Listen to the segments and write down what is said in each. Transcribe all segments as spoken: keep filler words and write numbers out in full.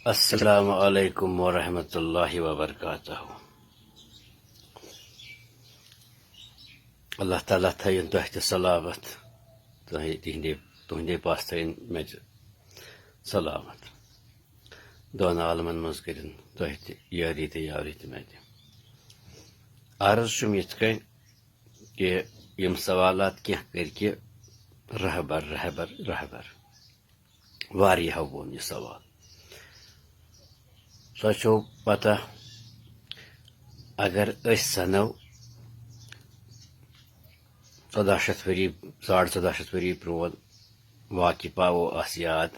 السلام علیکم ورحمۃ اللہ وبرکاتہ۔ اللہ تعالیٰ تھٲیِن تۄہہِ تہِ سلامت، تۄہہِ تِہِنٛدے، تُہٕنٛدے پاس تھٲیِن مےٚ تہِ سلامت۔ دۄن عالمن منٛز کٔرِن تۄہہِ تہِ یٲری تہٕ یاوری تہٕ مےٚ تہِ۔ عرض چھُم یِتھ کٔنۍ کہِ یِم سوالات کینٛہہ کٔرۍ کہِ رہبر، رہبر، رہبر۔ واریاہو ووٚن یہِ سوال۔ تۄہہِ چھو پتہ، اگر أسۍ سنو ژۄداہ شیٚتھ ؤری، ساڑ ژۄداہ شیٚتھ ؤری پرون واقعہٕ پاوو اَس یاد،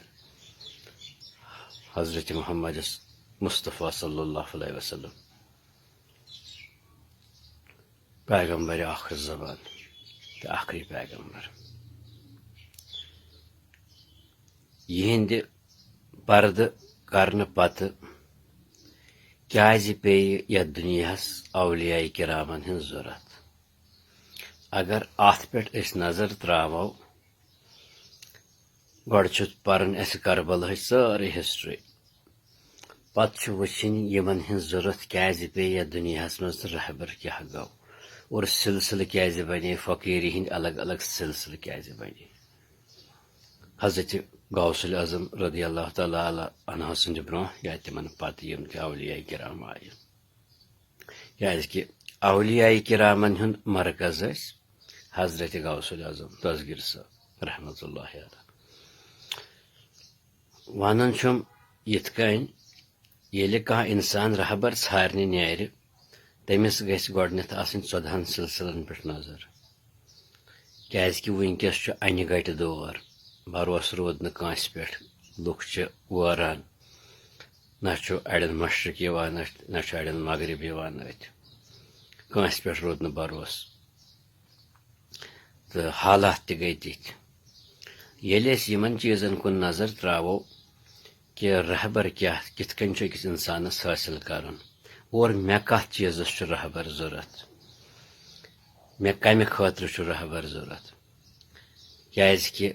حضرت محمد مصطفیٰ صلی اللہ علیہ وسلم، پیغمبر آخر زمان تہٕ آخری پیغمبر۔ یِہنٛدِ پردٕ کرنہٕ پتہٕ کیازِ پیٚیہِ یتھ دُنیاہس اولیاء کرامن ہٕنٛز ضروٗرت؟ اگر اتھ پٮ۪ٹھ أسۍ نظر تراوو، گۄڈٕ چھُ پرٕنۍ اسہِ کربلہٕچ سٲرٕے ہسٹری، پتہٕ چھُ وٕچھِنۍ یِمن ہٕنٛز ضروٗرت کیازِ پیٚیہِ یتھ دُنیاہس منٛز تہٕ رہبر کیٛاہ گوٚو اور سلسلہٕ کیازِ بنے، فقیری ہٕنٛدۍ الگ الگ سلسلہٕ کیازِ بنے۔ حضرت غوث الاعظم رضی اللہ تعالیٰ عنہ سٕنٛدِ برونٛہہ یا تِمن پتہٕ یِم تہِ اولیاء کرام آیہِ، کیازِ کہِ اولیاء کرامن ہُنٛد مرکز ٲسۍ حضرت غوث الاعظم دستگیر صٲب رحمۃ اللہ علیہ۔ ونان چھُم یِتھ کٔنۍ، ییٚلہِ کانٛہہ انسان رہبر ژھارنہِ نیرِ، تٔمِس گژھِ گۄڈٕنٮ۪تھ آسٕنۍ ژۄدہن سلسلن پٮ۪ٹھ نظر، کیازِ کہِ وٕنکیٚس چھُ انہِ گٹہِ دور، بھروسہٕ روٗد نہٕ کٲنٛسہِ پٮ۪ٹھ، لُکھ چھِ وٲران، نہ چھُ اڑٮ۪ن مشرق یِوان أتھۍ، نہ چھُ اڑٮ۪ن مغرب یِوان أتھۍ، کٲنٛسہِ پٮ۪ٹھ روٗد نہٕ بھروسہٕ۔ تہٕ حالات تہِ گٔے تِتھۍ۔ ییٚلہِ أسۍ یِمن چیٖزن کُن نظر تراوو کہِ رہبر کیٛاہ، کِتھ کٔنۍ چھُ أکِس اِنسانس حٲصِل کرُن اور مےٚ کتھ چیٖزس چھُ رہبر ضروٗرت، مےٚ کمہِ خٲطرٕ چھُ رہبر ضروٗرت، کیازِ کہِ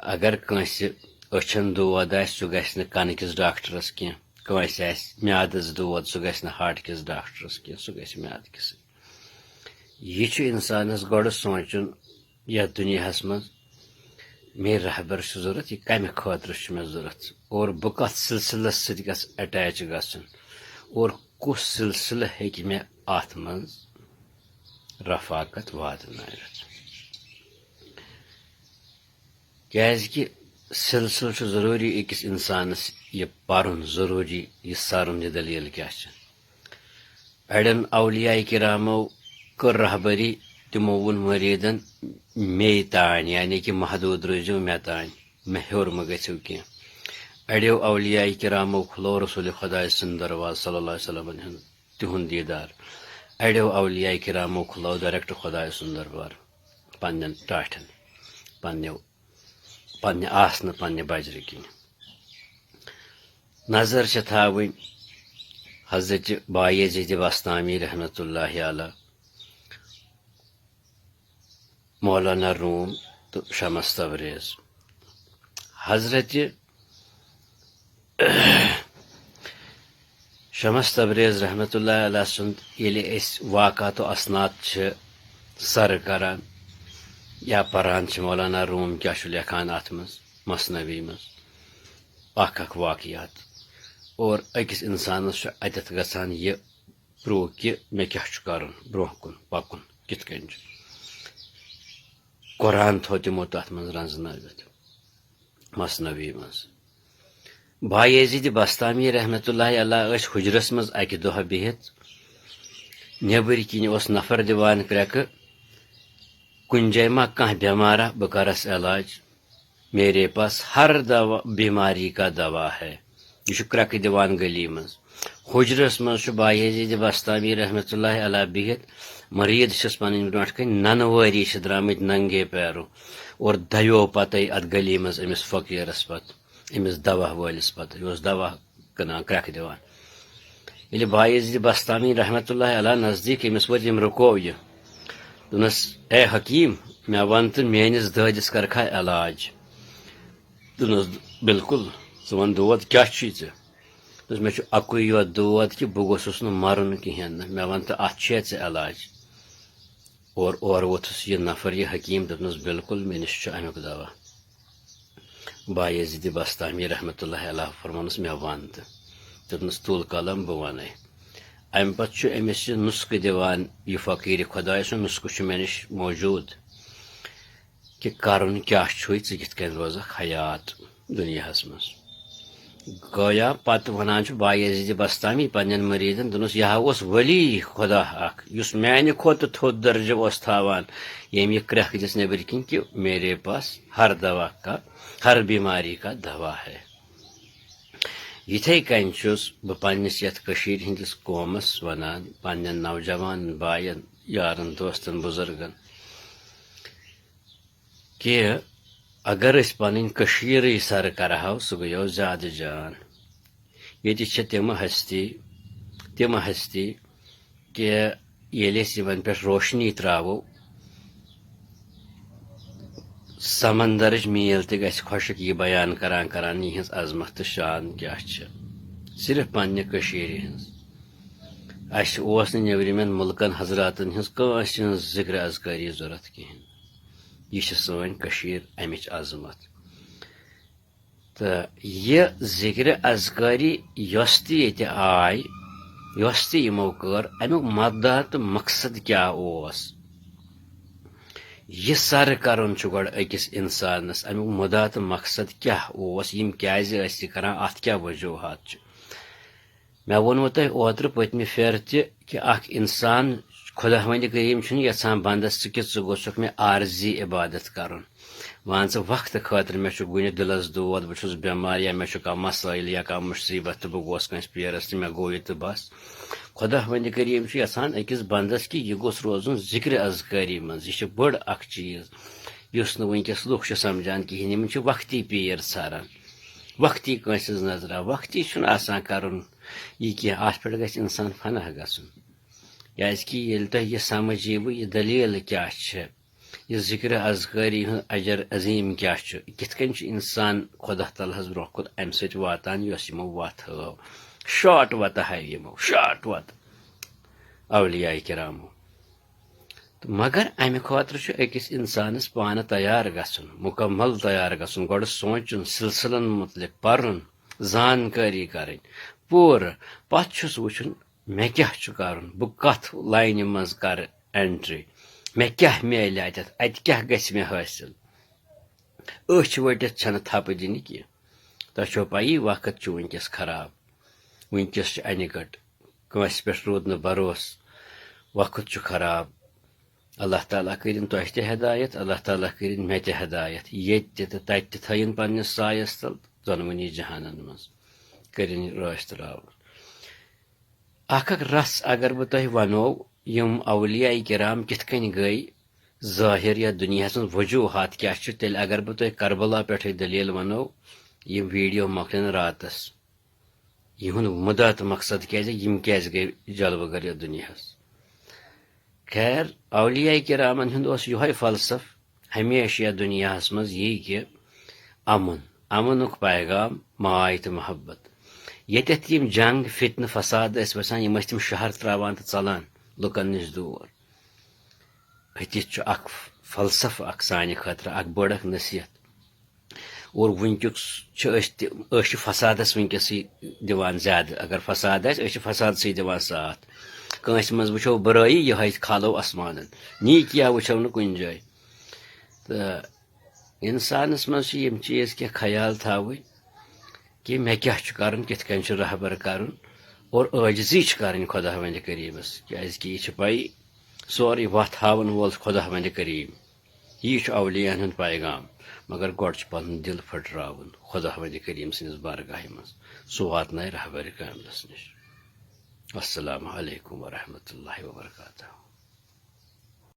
اگر کٲنٛسہِ أچھن دود آسہِ، سُہ گژھِ نہٕ کنہٕ کِس ڈاکٹرس کینٛہہ، کٲنٛسہِ آسہِ میادس دود، سُہ گژھِ نہٕ ہارٹ کِس ڈاکٹرس کینٛہہ، سُہ گژھِ میادٕ کِسٕے۔ یہِ چھُ اِنسانَس گۄڈٕ سونٛچُن یَتھ دُنیاہَس منٛز، مےٚ رہبر چھُ ضوٚرَتھ، یہِ کَمہِ خٲطرٕ چھُ مےٚ ضوٚرَتھ اور بہٕ کَتھ سِلسِلَس سۭتۍ گژھٕ اٹیچ گژھُن اور کُس سِلسِلہٕ ہیٚکہِ مےٚ اَتھ منٛز رفاقت واتنٲوِتھ۔ کیٛازِکہِ سِلسِلہٕ چھُ ضروٗری أکِس اِنسانَس یہِ پَرُن ضروٗری، یہِ سَرُن یہِ دٔلیٖل کیٛاہ چھِ۔ اَڑٮ۪ن اولیاء کرامو کٔر رہبری، تِمو ووٚن مُریٖدن، "مے تانۍ"، یعنی کہِ محدوٗد روٗزِو مےٚ تانۍ، مےٚ ہیوٚر مہ گٔژھِو کینٛہہ۔ اَڑیو اولیاء کرامو کھُلو رسول خۄداے سُنٛد دروازٕ صلی اللہ علیہ وسلمن ہُنٛد، تِہُنٛد دیٖدار۔ اَڑیو اولیاء کرامو کھُلو ڈائریکٹ خۄداے سُنٛد دربار پننٮ۪ن ٹاٹھٮ۪ن، پننیو، پننہِ آسنہٕ، پننہِ بجرٕ کِنۍ۔ نظر چھِ تھاوٕنۍ حضرت بایزید بستامی رحمتہ اللہ علیہ، مولانا روم تہٕ شمس تبریز۔ حضرت شمس تبریز رحمتہ اللہ علیہ سُنٛد ییٚلہِ أسۍ واقعات و اسناد چھِ سر کران یا پران چھِ، مولانا روم کیٛاہ چھُ لیکھان اَتھ منٛز، مثنوی منٛز، اکھ اکھ واقعات، اور أکِس اِنسانَس چھُ اَتٮ۪تھ گژھان یہِ پرٛو کہِ مےٚ کیٛاہ چھُ کَرُن، برٛونٛہہ کُن پَکُن کِتھ کٔنۍ چھُ۔ قرآن تھوٚو تِمو تَتھ منٛز رَنٛزنٲوِتھ، مثنوی منٛز۔ بایزید بستامی رحمتہ اللہ علیہ ٲسۍ حُجرَس منٛز اَکہِ دۄہ بِہِتھ، نیٚبٕرۍ کِنۍ اوس نفر دِوان کرٛٮ۪کہٕ، "کُنہِ جایہِ ما کانٛہہ بٮ۪مارا، بہٕ کَرَس علاج؟" میرے پاس ہر دوا، بیماری کا دوا ہے۔ یہِ چھُ کرٛٮ۪کہٕ دِوان گلی منٛز۔ حُجرس منٛز چھُ بایزید بستامی رحمتہ اللہ علیہ بِہِتھ، مریٖد چھِس پنٕنۍ برٛونٛٹھ کَنۍ، ننہٕ وٲری چھِ درٛامٕتۍ ننگے پیرو اور دویو پتے اتھ گلی منٛز أمِس فقیٖرس پتہٕ، أمِس دوا وٲلِس پتہٕ، یہِ اوس دوا کٕنان، کرٛٮ۪کہٕ دِوان۔ ییٚلہِ بایزید بستامی رحمتہ اللہ علیہ نزدیٖک أمِس وٲتۍ، أمۍ رُکو یہِ۔ دوٚپنَس، "اے حکیٖم، مےٚ وَن تہٕ میٲنِس دٲدِس کَرکھا علاج؟" دوٚپنَس، "بِلکُل، ژٕ وَن دود کیٛاہ چھُے ژےٚ؟" دوٚپُس، "مےٚ چھُ اَکُے یوت دود کہِ بہٕ گوٚژھُس نہٕ مَرُن کِہیٖنۍ نہٕ، مےٚ وَن تہٕ اَتھ چھُ ژےٚ علاج؟" اور اورٕ ووتُس یہِ نفر، یہِ حکیٖم، دوٚپنَس، "بِلکُل، مےٚ نِش چھُ اَمیُک دوا۔" بایزید بستامی رحمتہ اللہ علیہ فرمونس، "مےٚ وَن تہٕ۔" دوٚپنَس، "تُل قلم، بہٕ وَنَے۔" اَمہِ پَتہٕ چھُ أمِس یہِ نُسخہٕ دِوان یہِ فقیٖر خۄداے سُنٛد نُسخہٕ چھُ مےٚ نِش موجوٗد، کہِ کَرُن کیٛاہ چھُے، ژٕ کِتھ کٔنۍ روزَکھ حیات دُنیاہَس منٛز۔ گویا پتہٕ ونان چھُ بایزید بستامی پننٮ۪ن مریدن، دوٚپنس، "یہِ ہا اوس ولی خدا اکھ، یُس میانہِ کھۄتہٕ تھوٚد درجہٕ اوس تھاوان، ییٚمۍ یہِ کرٛکھ دِژ نیٚبٕرۍ کِنۍ کہِ میرے پاس ہر دوا کا، ہر بیماری کا دوا ہے۔" یِتھے کٔنۍ چھُس بہٕ پننِس یتھ کٔشیٖرِ ہٕنٛدِس قومس ونان، پننٮ۪ن نوجوان باین، یارن، دوستن، بُزرگن، کہِ اگر أسۍ پنٕنۍ کٔشیٖرٕے سرٕ کرہو، سُہ گٔیو زیادٕ جان۔ ییٚتہِ چھِ تِم ہستی، تِم ہستی کہِ ییٚلہِ أسۍ یِمن پٮ۪ٹھ روشنی تراوو، سمندرٕچ میٖل تہِ گژھِ خۄشک، یہِ بیان کران کران یِہنٛز عظمت تہٕ شان کیٛاہ چھِ، صرف پننہِ کٔشیٖرِ ہٕنٛز۔ اسہِ اوس نہٕ نیٚبرِمٮ۪ن مُلکن حضراتن ہٕنٛز کٲنٛسہِ ہٕنٛز ذکر اذکٲری ضروٗرت کِہیٖنۍ۔ یہِ چھِ سٲنۍ کٔشیٖر، امِچ عظمت۔ تہٕ یہِ ذکر اذکٲری یۄس تہِ ییٚتہِ آے، یۄس تہِ یِمو کٔر، امیُک مدعا تہٕ مقصد کیٛاہ اوس؟ یہِ سرٕ کرُن چھُ گۄڈٕ أکِس انسانس، امیُک مدعا تہٕ مقصد کیٛاہ اوس، یِم کیٛازِ ٲسۍ یہِ کران، اتھ کیٛاہ وجوہات چھِ؟ مےٚ ووٚنوٕ تۄہہِ اوترٕ پٔتمہِ پھیرٕ تہِ کہِ اکھ انسان، خداوندِ کریم چھُنہٕ یژھان بندس ژٕ کہِ ژٕ گوٚژھکھ مےٚ عارضی عبادت کرُن۔ وان ژٕ وقتہٕ خٲطرٕ، مےٚ چھُ گُنہِ دِلس دود، بہٕ چھُس بٮ۪مار یا مےٚ چھُ کانٛہہ مسٲیِل یا کانٛہہ مُصیبت تہٕ بہٕ گوس کٲنٛسہِ پیرس تہٕ مےٚ گوٚو یہِ تہٕ بس۔ خداوندِ کریم چھُ یژھان أکِس بندس کہِ یہِ گوٚژھ روزُن ذکرِ اذکٲری منٛز۔ یہِ چھِ بٔڑ اکھ چیٖز، یُس نہٕ وٕنکیٚس لُکھ چھِ سمجھان کِہیٖنۍ۔ یِمن چھِ وقتی پیر ژھاران، وقتی کٲنٛسہِ ہٕنٛز نظرا، وقتی چھُنہٕ آسان کرُن یہِ کینٛہہ، اتھ پٮ۪ٹھ گژھِ انسان فنا گژھُن۔ کیازِ کہِ ییٚلہِ تۄہہِ یہِ سمجھ ییٖوٕ، یہِ دٔلیٖل کیٛاہ چھِ، یہِ ذِکرِ اذکٲری ہُنٛد اجر عظیٖم کیٛاہ چھُ، کِتھ کٔنۍ چھُ انسان خۄدا تعالیٰ ہس برونٛہہ کُن امہِ سۭتۍ واتان، یۄس یِمو وتھ ہٲو، شارٹ وتہٕ ہاوِ یِمو، شارٹ وتہٕ اولیاء کرامو۔ تہٕ مگر امہِ خٲطرٕ چھُ أکِس انسانس پانہٕ تیار گژھُن، مکمل تیار گژھُن، گۄڈٕ سونٛچُن، سلسلن متعلق پرُن، زانکٲری کرٕنۍ پوٗرٕ، پتہٕ چھُس وٕچھُن مےٚ کیٛاہ چھُ کرُن، بہٕ کتھ لاینہِ منٛز کرٕ اینٹری، مےٚ کیٛاہ میلہِ اتٮ۪تھ، اتہِ کیٛاہ گژھِ مےٚ حٲصِل۔ أچھ ؤٹِتھ چھنہٕ تھپہٕ دِنہِ کینٛہہ۔ تۄہہِ چھو پَیی، وقت چھُ وٕنکیٚس خراب، وٕنکیٚس چھُ انہِ گٔٹ، کٲنٛسہِ پٮ۪ٹھ روٗد نہٕ بھروسہٕ، وقت چھُ خراب۔ اللہ تعالیٰ کٔرِن تۄہہِ تہِ ہدایت، اللہ تعالیٰ کٔرِن مےٚ تہِ ہدایت، ییٚتہِ تہِ تہٕ تَتہِ تہِ تھٲیِن پننِس سایَس تل، دۄنوٕنی جہانن منٛز کٔرِن رٲچھ تہٕ راوُن۔ اکھ اکھ رژھ اگر بہٕ تۄہہِ ونو، یِم اولیاء کرام کِتھ کٔنۍ گٔے ظٲہِر یا دُنیاہس منٛز، وجوہات کیٛاہ چھِ، تیٚلہِ اگر بہٕ تۄہہِ کربلا پٮ۪ٹھٕے دٔلیٖل ونو، یِم ویڈیو مۄکلن راتس۔ یِہُنٛد مُدعا تہٕ مقصد کیٛازِ، یِم کیٛازِ گٔے جلوٕ گر یتھ دُنیاہس؟ خیر، اولیاء کرامن ہُنٛد اوس یِہوے فلسفہٕ ہمیشہِ یتھ دُنیاہس منٛز، یی کہِ امُن، امنُک پیغام، ماے تہٕ محبت۔ ییٚتٮ۪تھ یِم جنگ، فتنہٕ، فساد ٲسۍ وسان، یِم ٲسۍ تِم شہر تراوان تہٕ ژلان لُکن نِش دوٗر۔ أتی چھُ اکھ فلسفہٕ اکھ سانہِ خٲطرٕ، اکھ بٔڑ اکھ نصیحت۔ اور وٕنکیُک چھِ أسۍ تہِ، أسۍ چھِ فسادس وٕنکیٚسٕے دِوان زیادٕ۔ اگر فساد آسہِ، أسۍ چھِ فسادسٕے دِوان ساتھ۔ کٲنٛسہِ منٛز وٕچھو بُرٲیی، یِہوٚے کھالو آسمانن، نیٖکیا وٕچھو نہٕ کُنہِ جایہِ۔ تہٕ انسانس منٛز چھِ یِم چیٖز کینٛہہ خیال تھاوٕنۍ کہِ مےٚ کیٛاہ چھُ کرُن، کِتھ کٔنۍ چھُ رہبر کرُن، اور عٲجزی چھِ کرٕنۍ خۄداوندِ کریٖمس، کیٛازِ کہِ یہِ چھِ پَیی، سورُے وَتھ ہاوَن وول چھُ خۄداوندِ کریٖم۔ یی چھُ اولیاہن ہُنٛد پیغام، مگر گۄڈٕ چھُ پنُن دِل پھٔٹراوُن خۄداوندِ کریٖم سٕنٛدِس بارگاہہِ منٛز، سُہ واتنایہِ رہبرِ کاملس نِش۔ السلام علیکم ورحمۃ اللہ وبرکاتہ۔